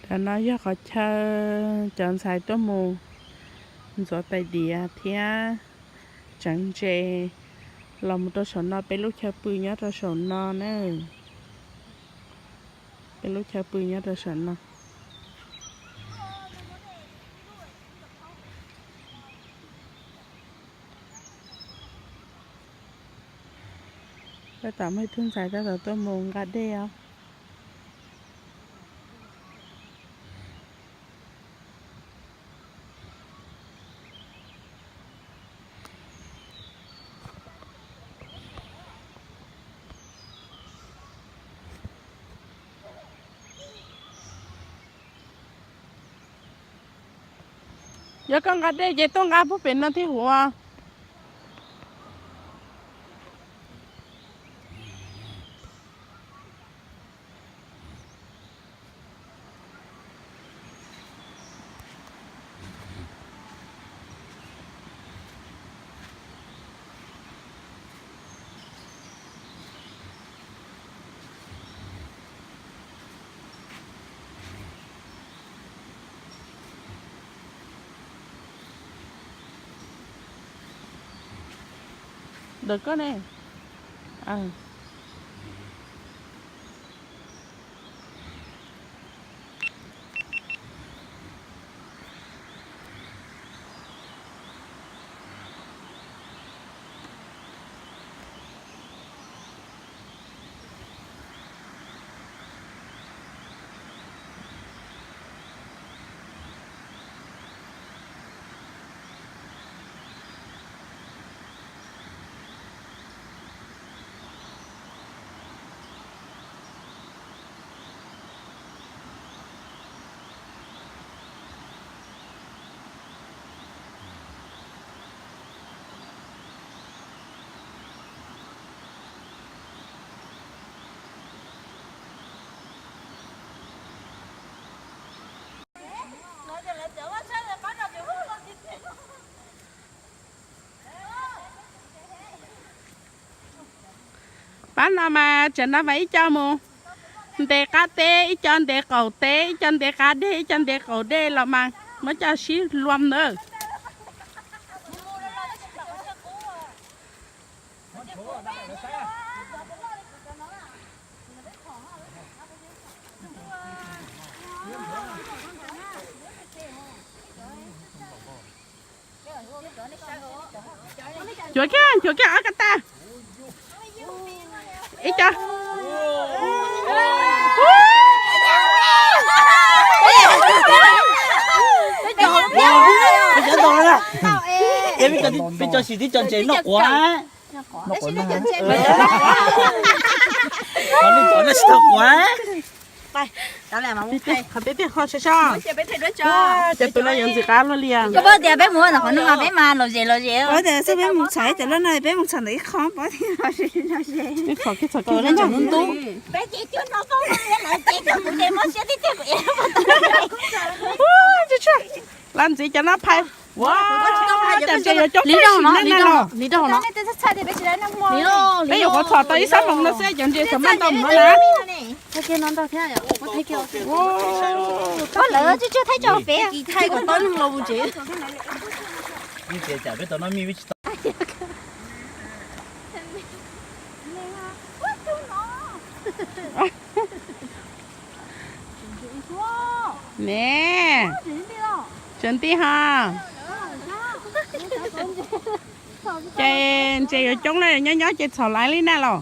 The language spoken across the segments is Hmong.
Cov no yog qhov chaw cov ntxhais tuaj mus ntxuav tais diav thiab tseev ntses los mus rau saum no, peb lub chaw pw nyob rau saum no na. Peb lub chaw pw nyob rau saum no. Tab tom muaj ib tug ntxhais tab tom tuaj mus nqa dej os. Yog koj nqa dej ces tuaj nqa puag pem no thiab huv. Ntawm koj ne. Pab no mas tseem no mas ib co mus ntes qab teb, ib co ntes qaum teb, ib co ntes qab dej, ib co ntes qaum dej los mas muab coj sib luam ntawd. Cuav kiag, cuav kiag ob ko tag. Ib co. Peb cov sim tib co ntses noj quav. Qhov peb tiag qhov sab sab. Cov pem no yuav ntxim qab luaj li. Koj paub tias peb mus qhov no mas peb mas los zes los zes. Peb mus txhom cov loj no, peb mus txhom ntawm ib qho pov thiab los zes los zes. Ib qho kiag txhom kiag ntub ntub. Lawv ntxiv cov no phais. Ua, cas ntses yuav coob tab sis na los. Peb yuav qhuav txhom tau ib sab hmoov no xwb cov ntses txawm maj ntau mus no na. Ne, tseem tij ho. Ces ntses yuav coob na, nyob nyob ces txhom laiv li na los.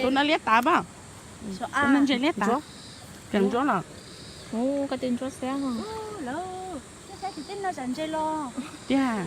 Tus no liab tav pom. Tus no ntses liab tav. Tseem ntsuab los. Tiag.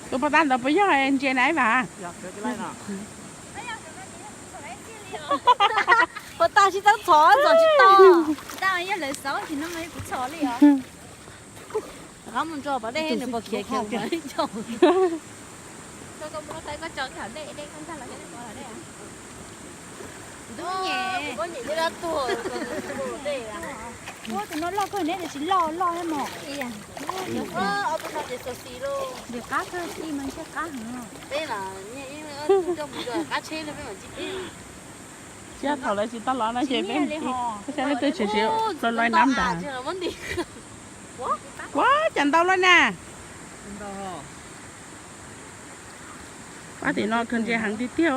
Tus pov tag ntawd puas yog ntses na Ib Vam? Pov tag tsis txhob txhom, txhom tsis tau. Rov qab mus tso pov dej nws puas khiav khiav. Ua tus no loj kawg neb tsis loj loj mog. Nws qab kawg tij mas ntshe qab heev. Thiab thaum lawv tsis tau los no ces peb saib leej twg tsis siv loj loj nab ntas. Ua cas ntau loj na. Pab tim no kawg ntse heev tiag tiag.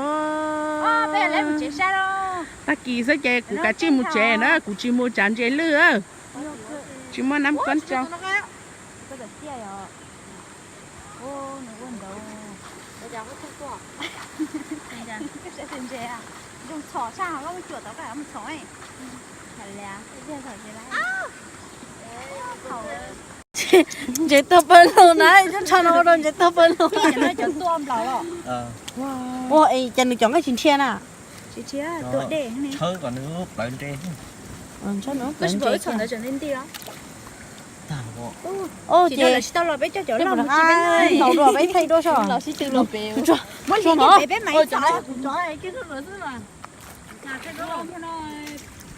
Tag kis xwb ces kuv kav tsij mus tsev na, kuv tsis mus tsav ntses lwj. Tsis muaj nab koob tso. Ntses tuag pawg lug na, ib tsho no ua rau ntses tuag pawg lug. Ua cas nws cov nqaij tsis nrhia na. Ces tau los peb coj cov loj mus tsis peb ntaus dua peb thaij dua so.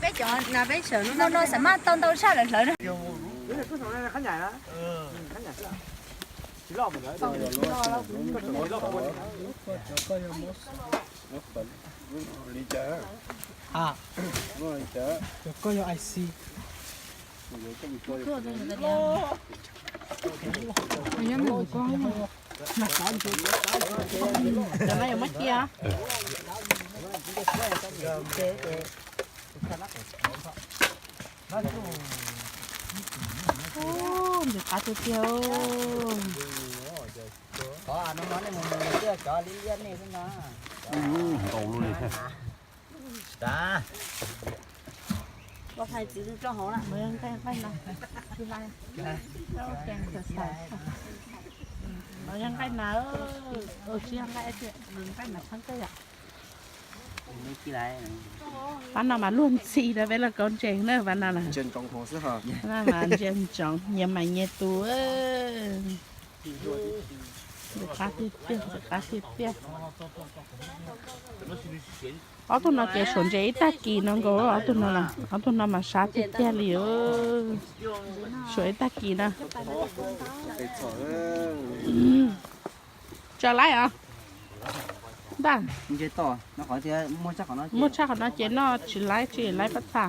Peb cov na peb sawv no no xav maj tau ntau sab lawm hlawv na. Cov koj yog I C. Cov no yuav muab cia. Ntses qab tiag tiag. Nqaij na, nqaij na tshab kawg yom. Pab no mas luag ntxhi rau peb los kaub ntses na pab no na. Ntsia ntsoov, nyias mas nyias tus. Ntses qab tiag tiag, ntses qab tiag tiag. Ob tug no ces suav ntses ib tag kis no nkaus, ob tug no, ob tug no mas sab tiag tiag li. Suav ib tag kis na. Tsa laib os. Ntag. Muaj tshaj qhov no ces noj tsis laib, tsis laib pab txha.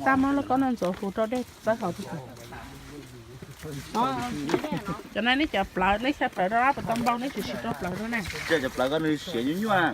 Tab muab lub kaub no ntxuav hu rau dej txawb hauv. Cov no neb cov plawv, neb xyaw plawv rau puas tau npau, neb tsis siv rau plawv rau na. Cov plawv ko nws siav nyuaj nyuaj.